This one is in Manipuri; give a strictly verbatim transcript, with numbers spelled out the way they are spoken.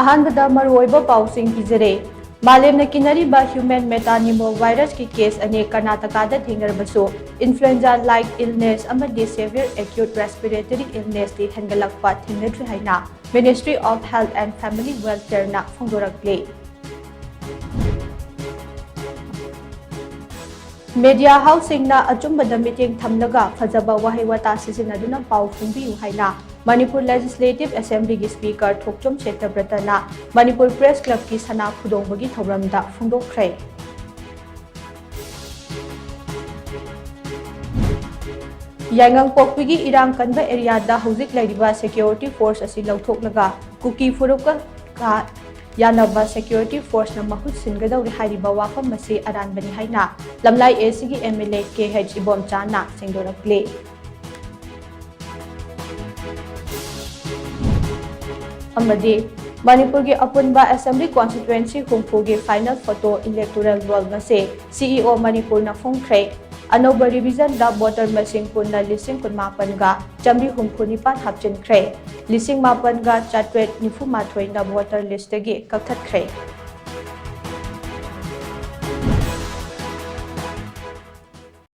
ꯑꯍꯥꯟꯕꯗ ꯃꯔꯨꯑꯣꯏꯕ ꯄꯥꯎꯁꯤꯡ ꯄꯤꯖꯔꯦ꯫ ꯃꯥꯂꯦꯝꯅ ꯀꯤꯅꯔꯤꯕ human metapneumovirus ꯀꯤ case ꯑꯅꯤ ꯀꯔꯅꯥꯇꯀꯥꯗ ꯊꯦꯡꯅꯔꯕꯁꯨ, influenza like illness ꯑꯃꯗꯤ severe acute respiratory illness T ꯍꯦꯟꯒꯠꯂꯛꯄ ꯊꯦꯡꯅꯗ꯭ꯔꯤ ꯍꯥꯏꯅ Ministry of Health and Family Welfare ꯅ ꯐꯣꯡꯗꯣꯔꯛꯂꯤ꯫ Media house ꯁꯤꯡꯅ ꯑꯆꯨꯝꯕꯗ ꯃꯤꯠꯌꯦꯡ ꯊꯝꯂꯒ ꯐꯖꯕ ꯋꯥꯍꯩ ꯋꯥꯇꯥ ꯁꯤꯖꯤꯟꯅꯗꯨꯅ ꯄꯥꯎ ꯐꯣꯡꯕꯤꯌꯨ ꯍꯥꯏꯅ ꯃꯅꯤꯄꯨꯔ Legislative Assembly ꯒꯤ Speaker ꯊꯣꯛꯆꯣꯝ ꯁꯦꯇ꯭ꯌꯕ꯭ꯔꯇꯅ ꯃꯅꯤꯄꯨꯔ Press Club ꯀꯤ ꯁꯅꯥ ꯈꯨꯗꯣꯡꯕꯒꯤ ꯊꯧꯔꯝꯗ ꯐꯣꯡꯗꯣꯛꯈ꯭ꯔꯦ꯫ ꯌꯥꯏꯉꯪꯄꯣꯛꯄꯤꯒꯤ ꯏꯔꯥꯡ ꯀꯟꯕ area ꯗ ꯍꯧꯖꯤꯛ ꯂꯩꯔꯤꯕ security force ꯑꯁꯤ ꯂꯧꯊꯣꯛꯂꯒ ꯀꯨꯀꯤ ꯐꯨꯔꯨꯞꯀ ꯀ ꯌꯥꯅꯕ security force ꯅ ꯃꯍꯨꯠ ꯁꯤꯟꯒꯗꯧꯔꯤ ꯍꯥꯏꯔꯤꯕ ꯋꯥꯐꯝ ꯑꯁꯤ ꯑꯔꯥꯟꯕꯅꯤ ꯍꯥꯏꯅ ꯂꯝꯂꯥꯏ A C ꯒꯤ M L A K H ꯏꯕꯣꯝꯆꯥꯅ ꯁꯦꯡꯗꯣꯔꯛꯂꯤ꯫ ꯑꯃꯗꯤ ꯃꯅꯤꯄꯨꯔꯒꯤ ꯑꯄꯨꯟꯕ Assembly Constituency ꯍꯨꯝꯐꯨꯒꯤ final photo electoral roll ꯃꯁꯦ C E O ꯃꯅꯤꯄꯨꯔꯅ ꯐꯣꯡꯈ꯭ꯔꯦ꯫ ꯑꯅꯧꯕ revision ꯗ voter ꯃꯁꯤꯡ ꯄꯨꯟꯅ ꯂꯤꯁꯤꯡ ꯀꯨꯟꯃꯥꯄꯟꯒ ꯆꯥꯃꯔꯤ ꯍꯨꯝꯐꯨ ꯅꯤꯄꯥꯟ ꯍꯥꯞꯆꯤꯟꯈ꯭ꯔꯦ꯫ ꯂꯤꯁꯤꯡ ꯃꯥꯄꯟꯒ ꯆꯥꯇ꯭ꯔꯦꯠ ꯅꯤꯐꯨ ꯃꯥꯊꯣꯏꯅ voter list ꯇꯒꯤ ꯀꯛꯊꯠꯈ꯭ꯔꯦ꯫